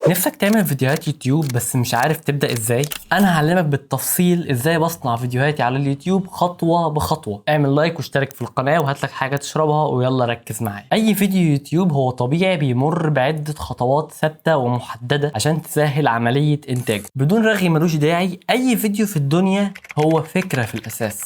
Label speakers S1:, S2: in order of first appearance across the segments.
S1: نفسك تعمل فيديوهات يوتيوب بس مش عارف تبدأ ازاي؟ انا هعلمك بالتفصيل ازاي بصنع فيديوهاتي على اليوتيوب خطوة بخطوة. اعمل like واشترك في القناة وهات لك حاجة تشربها ويلا ركز معايا. اي فيديو يوتيوب هو طبيعي بيمر بعدة خطوات ثابتة ومحددة عشان تسهل عملية انتاجه. بدون رغي ملوش داعي، اي فيديو في الدنيا هو فكرة في الاساس.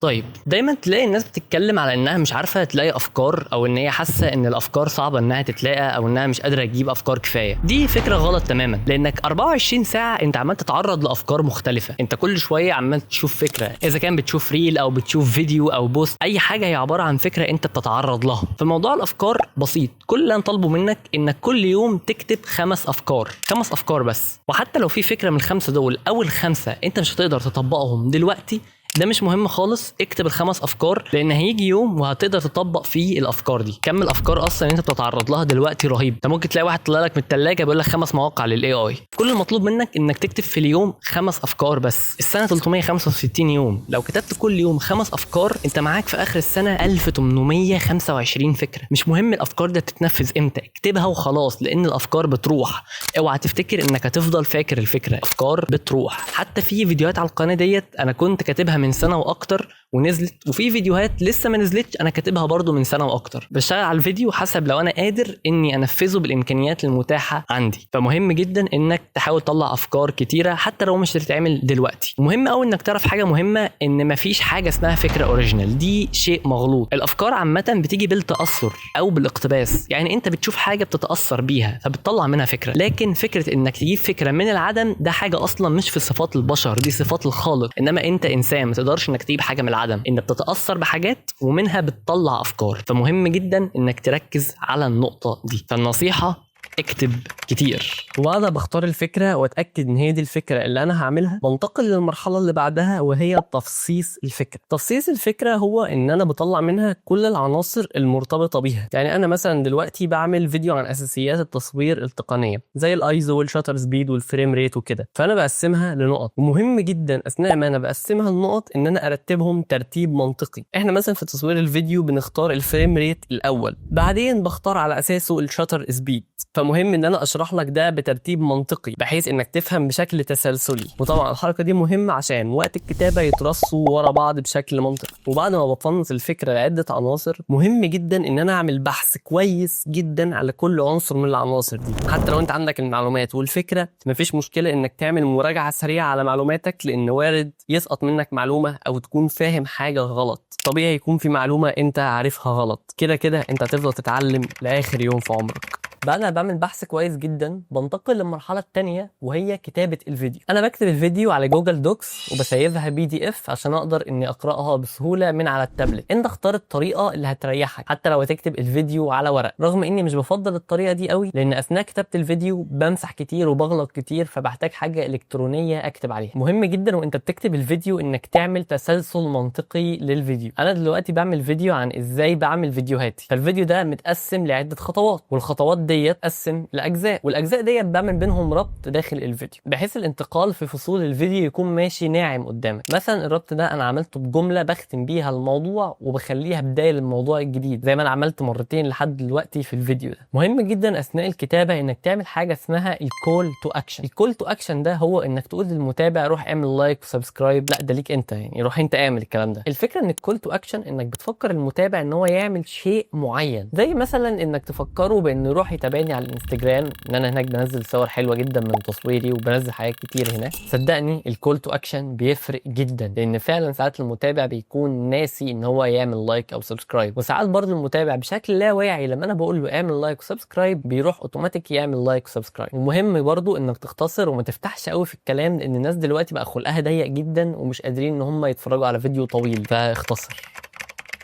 S1: طيب، دايما تلاقي الناس بتتكلم على انها مش عارفه تلاقي افكار، او ان هي حاسه ان الافكار صعبة انها تتلاقى، او انها مش قادرة تجيب افكار كفاية. دي فكرة غلط تماما، لانك 24 ساعة انت عمال تتعرض لافكار مختلفة. انت كل شوية عمال تشوف فكره، اذا كان بتشوف reel او بتشوف فيديو او post، اي حاجة هي عبارة عن فكرة انت بتتعرض لها. فموضوع الافكار بسيط، كل اللي انا طالبه منك انك كل يوم تكتب 5 افكار، 5 افكار بس. وحتى لو في فكرة من الخمسة دول او الخمسة انت مش هتقدر تطبقهم دلوقتي، ده مش مهم خالص. اكتب الخمس افكار، لان هيجي يوم وهتقدر تطبق فيه الافكار دي. كم الافكار اصلا اللي انت بتتعرض لها دلوقتي رهيب. انت ممكن تلاقي واحد طلع لك من الثلاجة بيقول لك 5 مواقع لل AI. كل المطلوب منك انك تكتب في اليوم 5 افكار بس. السنة 365 يوم، لو كتبت كل يوم 5 افكار انت معاك في اخر السنة 1825 فكرة. مش مهم الافكار دي تتنفذ امتى، اكتبها وخلاص، لان الافكار بتروح. اوعى تفتكر انك هتفضل فاكر الفكرة، افكار بتروح. حتى في فيديوهات على القناة ديت انا كنت كاتبها من سنة واكتر ونزلت، وفي فيديوهات لسه ما نزلتش انا كاتبها برضو من سنة واكتر. بشتغل على الفيديو حسب لو انا قادر اني انفذه بالامكانيات المتاحة عندي. فمهم جدا انك تحاول تطلع افكار كتيرة حتى لو مش هتتعمل دلوقتي. ومهم قوي انك تعرف حاجة مهمة، ان مفيش حاجة اسمها فكرة original، دي شيء مغلوط. الافكار عامة بتيجي بالتاثر او بالاقتباس، يعني انت بتشوف حاجة بتتاثر بيها فبتطلع منها فكرة. لكن فكرة انك تجيب فكرة من العدم ده حاجة اصلا مش في صفات البشر، دي صفات الخالق. انما انت انسان ما تقدرش انك تجيب حاجة من العدم، انت بتتاثر بحاجات ومنها بتطلع افكار. فمهم جدا انك تركز على النقطة دي. فالنصيحه اكتب كتير. وبعدها بختار الفكرة واتاكد ان هي دي الفكرة اللي انا هعملها، بنتقل للمرحلة اللي بعدها وهي تفصيص الفكرة. تفصيص الفكرة هو ان انا بطلع منها كل العناصر المرتبطة بيها. يعني انا مثلا دلوقتي بعمل فيديو عن اساسيات التصوير التقنية زي ال ISO وال shutter speed وال frame rate وكده، فانا بقسمها لنقط. ومهم جدا اثناء ما انا بقسمها لنقط ان انا ارتبهم ترتيب منطقي. احنا مثلا في تصوير الفيديو بنختار ال frame rate الاول، بعدين بختار على اساسه ال shutter speed. فمهم ان انا اشرح لك ده بترتيب منطقي بحيث انك تفهم بشكل تسلسلي. وطبعا الحركة دي مهمة عشان وقت الكتابة يترصوا ورا بعض بشكل منطقي. وبعد ما بفنط الفكرة لعدة عناصر، مهم جدا ان انا اعمل بحث كويس جدا على كل عنصر من العناصر دي. حتى لو انت عندك المعلومات والفكرة، مفيش مشكلة انك تعمل مراجعه سريعة على معلوماتك، لان وارد يسقط منك معلومة او تكون فاهم حاجة غلط. طبيعي يكون في معلومة انت عارفها غلط، كده كده انت هتفضل تتعلم لاخر يوم في عمرك. بعد ما بعمل بحث كويس جدا بنتقل للمرحلة الثانية وهي كتابه الفيديو. انا بكتب الفيديو على Google Docs وبسيفها PDF عشان اقدر اني اقراها بسهولة من على التابلت. انت اختار الطريقة اللي هتريحك، حتى لو هتكتب الفيديو على ورق، رغم اني مش بفضل الطريقة دي قوي، لان اثناء كتابه الفيديو بمسح كتير وبغلط كتير، فبحتاج حاجة الكترونية اكتب عليها. مهم جدا وانت بتكتب الفيديو انك تعمل تسلسل منطقي للفيديو. انا دلوقتي بعمل فيديو عن ازاي بعمل فيديوهاتي، فالفيديو ده متقسم لعدة خطوات، والخطوات ديت تقسم لاجزاء، والاجزاء ديت بعمل بينهم ربط داخل الفيديو بحيث الانتقال في فصول الفيديو يكون ماشي ناعم قدامك. مثلا الربط ده انا عملته بجملة بختم بيها الموضوع وبخليها بداية للموضوع الجديد، زي ما انا عملت مرتين لحد دلوقتي في الفيديو ده. مهم جدا اثناء الكتابة انك تعمل حاجة اسمها ال call to action. ال call to action ده هو انك تقول للمتابع روح اعمل like و subscribe، لا ده ليك انت، يعني روح انت اعمل الكلام ده. الفكرة ان ال call to action انك بتفكر المتابع ان هو يعمل شيء معين، زي مثلا انك تفكره بانه يروح يتابعني على الانستجرام، ان انا هناك بنزل صور حلوة جدا من تصويري وبنزل حاجات كتير هناك. صدقني ال call to action بيفرق جدا، لان فعلا ساعات المتابع بيكون ناسي ان هو يعمل like او subscribe، وساعات برضه المتابع بشكل لا واعي لما انا بقول له اعمل like و subscribe بيروح اوتوماتيك يعمل like و subscribe. ومهم برضه انك تختصر وما تفتحش قوي في الكلام، لان الناس دلوقتي بقى خلقها ضيق جدا ومش قادرين ان هم يتفرجوا على فيديو طويل، فاختصر.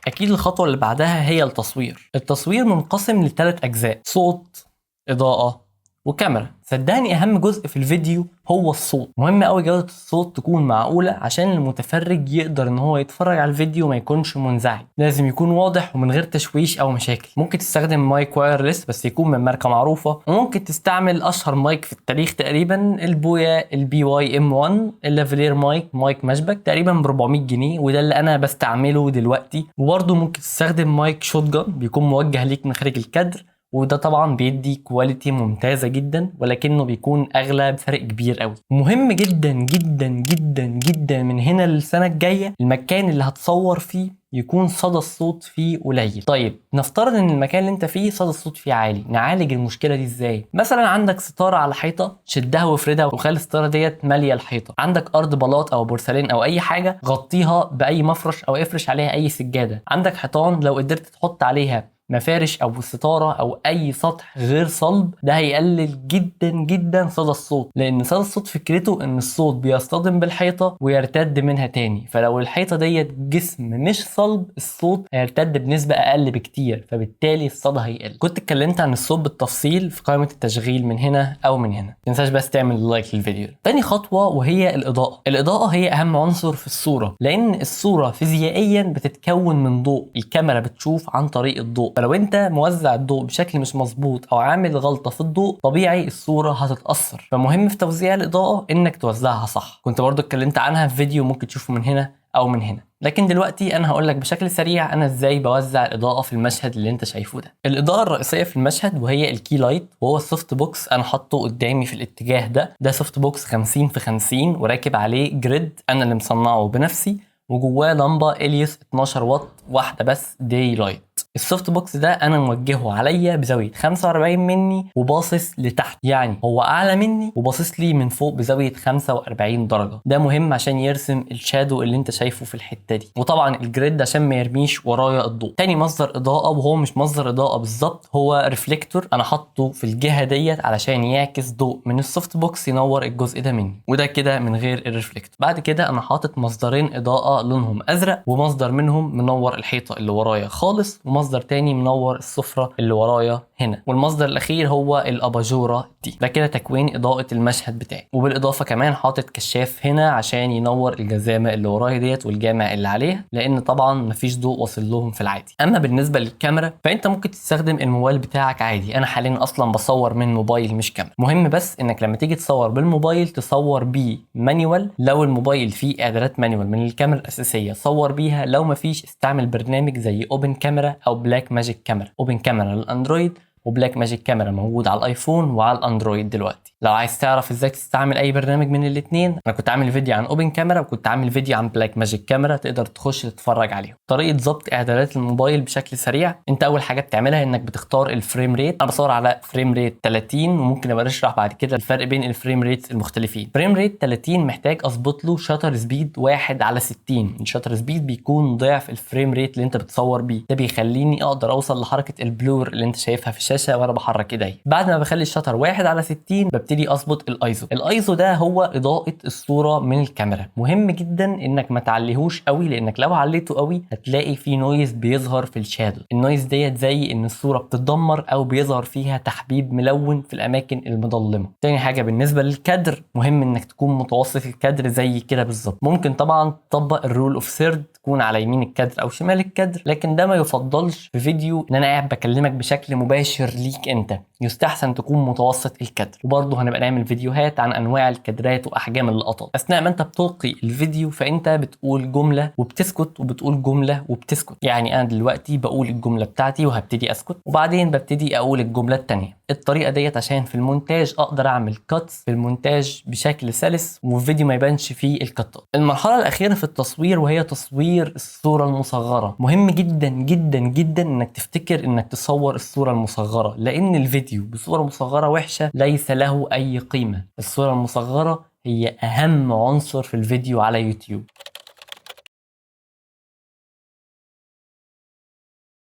S1: اكيد الخطوة اللي بعدها هي التصوير. التصوير منقسم لثلاث اجزاء: صوت، اضاءه، وكاميرا. صدقني اهم جزء في الفيديو هو الصوت. مهم قوي جودة الصوت تكون معقولة عشان المتفرج يقدر ان هو يتفرج على الفيديو وما يكونش منزعج. لازم يكون واضح ومن غير تشويش او مشاكل. ممكن تستخدم mic wireless بس يكون من ماركة معروفة، وممكن تستعمل اشهر مايك في التاريخ تقريبا، ال Boya ال BY M1 ال lavalier mic، mic مشبك تقريبا ب 400 جنيه، وده اللي انا بستعمله دلوقتي. وبرده ممكن تستخدم mic shotgun بيكون موجه ليك من خارج الكادر، وده طبعا بيدي quality ممتازة جدا، ولكنه بيكون اغلى بفرق كبير قوي. مهم جدا جدا جدا جدا من هنا للسنة الجاية المكان اللي هتصور فيه يكون صدى الصوت فيه قليل. طيب نفترض ان المكان اللي انت فيه صدى الصوت فيه عالي، نعالج المشكلة دي ازاي؟ مثلا عندك ستارة على حيطة، شدها وافردها وخلي الستارة ديت ماليه الحيطة. عندك ارض بلاط او بورسلين او اي حاجة، غطيها باي مفرش او افرش عليها اي سجادة. عندك حيطان، لو قدرت تحط عليها مفارش او ستارة او اي سطح غير صلب، ده هيقلل جدا جدا صدى الصوت، لان صدى الصوت فكرته ان الصوت بيصطدم بالحيطه ويرتد منها تاني، فلو الحيطة ديت جسم مش صلب الصوت هيرتد بنسبة اقل بكتير، فبالتالي الصدى هيقل. كنت اتكلمت عن الصوت بالتفصيل في قائمة التشغيل من هنا او من هنا، متنساش بس تعمل like للفيديو. تاني خطوة وهي الاضاءة. الاضاءة هي اهم عنصر في الصورة، لان الصورة فيزيائيا بتتكون من ضوء، الكاميرا بتشوف عن طريق الضوء، فلو انت موزع الضوء بشكل مش مظبوط او عامل غلطه في الضوء طبيعي الصورة هتتاثر. فمهم في توزيع الاضاءة انك توزعها صح. كنت برضو اتكلمت عنها في فيديو ممكن تشوفه من هنا او من هنا، لكن دلوقتي انا هقول لك بشكل سريع انا ازاي بوزع الاضاءة في المشهد اللي انت شايفه ده. الاضاءة الرئيسية في المشهد وهي ال key light، وهو ال soft box انا حاطه قدامي في الاتجاه ده. ده soft box 50 في 50 وراكب عليه grid انا اللي مصنعه بنفسي، وجواه لمبة اليوس 12 واط واحدة بس day light. ال soft box ده انا موجهة عليا بزاوية 45 مني وباصص لتحت، يعني هو اعلى مني وباصص لي من فوق بزاوية 45 درجه. ده مهم عشان يرسم ال shadow اللي انت شايفه في الحتة دي، وطبعا ال grid عشان ما يرميش ورايا الضوء. تاني مصدر اضاءه، وهو مش مصدر اضاءه بالظبط، هو reflector انا حاطه في الجهة ديت علشان يعكس ضوء من ال soft box ينور الجزء ده مني، وده كده من غير ال reflector. بعد كده انا حاطط مصدرين اضاءه لونهم ازرق، ومصدر منهم منور الحيطة اللي ورايا خالص، ومصدر تاني منور السفرة اللي ورايا هنا، والمصدر الأخير هو الأباجورة دي. ده كده تكوين إضاءة المشهد بتاعي. وبالإضافة كمان حاطط كشاف هنا عشان ينور الجزامة اللي ورايا ديت والجامع اللي عليها، لأن طبعا مفيش ضوء واصل لهم في العادي. أما بالنسبة للكاميرا فأنت ممكن تستخدم الموبايل بتاعك عادي، أنا حاليا أصلا بصور من موبايل مش كاميرا. مهم بس إنك لما تيجي تصور بالموبايل تصور بيه manual، لو الموبايل فيه إعدادات manual من الكاميرا الأساسية صور بيها، لو مفيش استعمل برنامج زي Open Camera او Blackmagic Camera. Open Camera للاندرويد و Blackmagic Camera موجود على الايفون وعلى الاندرويد دلوقتي. لو عايز تعرف ازاي تستعمل اي برنامج من الاثنين، انا كنت عامل فيديو عن Open Camera وكنت عامل فيديو عن Blackmagic Camera، تقدر تخش تتفرج عليهم. طريقه ضبط اعدادات الموبايل بشكل سريع، انت اول حاجة بتعملها انك بتختار ال frame rate. انا بصور على frame rate 30، وممكن ابقى اشرح بعد كده الفرق بين ال frame rates المختلفين. frame rate 30 محتاج اظبط له shutter speed 1 على 60. ال shutter speed بيكون ضعف ال frame rate اللي انت بتصور بيه، ده بيخليني اقدر اوصل لحركة ال blur اللي انت شايفها في الشاشة وانا بحرك ايدي. بعد ما بخلي ال shutter 1 على 60 ببتدي اظبط ال ISO. ال ISO ده هو اضاءه الصورة من الكاميرا. مهم جدا انك ما تعليهوش قوي، لانك لو عليته قوي هتلاقي في noise بيظهر في ال shadow. ال noise ديت زي ان الصورة بتتدمر او بيظهر فيها تحبيب ملون في الاماكن المظلمة. تاني حاجة بالنسبة للكادر، مهم انك تكون متوسط الكادر زي كده بالظبط. ممكن طبعا تطبق ال rule of third، تكون على يمين الكادر او شمال الكادر، لكن ده ما يفضلش في فيديو ان انا قاعد بكلمك بشكل مباشر ليك انت، يستحسن تكون متوسط الكادر. وبرضه هنبقى نعمل فيديوهات عن انواع الكادرات واحجام اللقطات. اثناء ما انت بتلقي الفيديو فانت بتقول جملة وبتسكت وبتقول جملة وبتسكت. يعني انا دلوقتي بقول الجملة بتاعتي وهبتدي اسكت، وبعدين ببتدي اقول الجملة الثانية. الطريقة ديت عشان في المونتاج اقدر اعمل cuts في المونتاج بشكل سلس والفيديو ما يبانش فيه الكتات. المرحلة الاخيرة في التصوير وهي تصوير الصورة المصغرة. مهم جدا جدا جدا انك تفتكر انك تصور الصورة المصغرة، لان الفيديو بصورة مصغرة وحشة ليس له اي قيمة. الصورة المصغرة هي اهم عنصر في الفيديو على يوتيوب.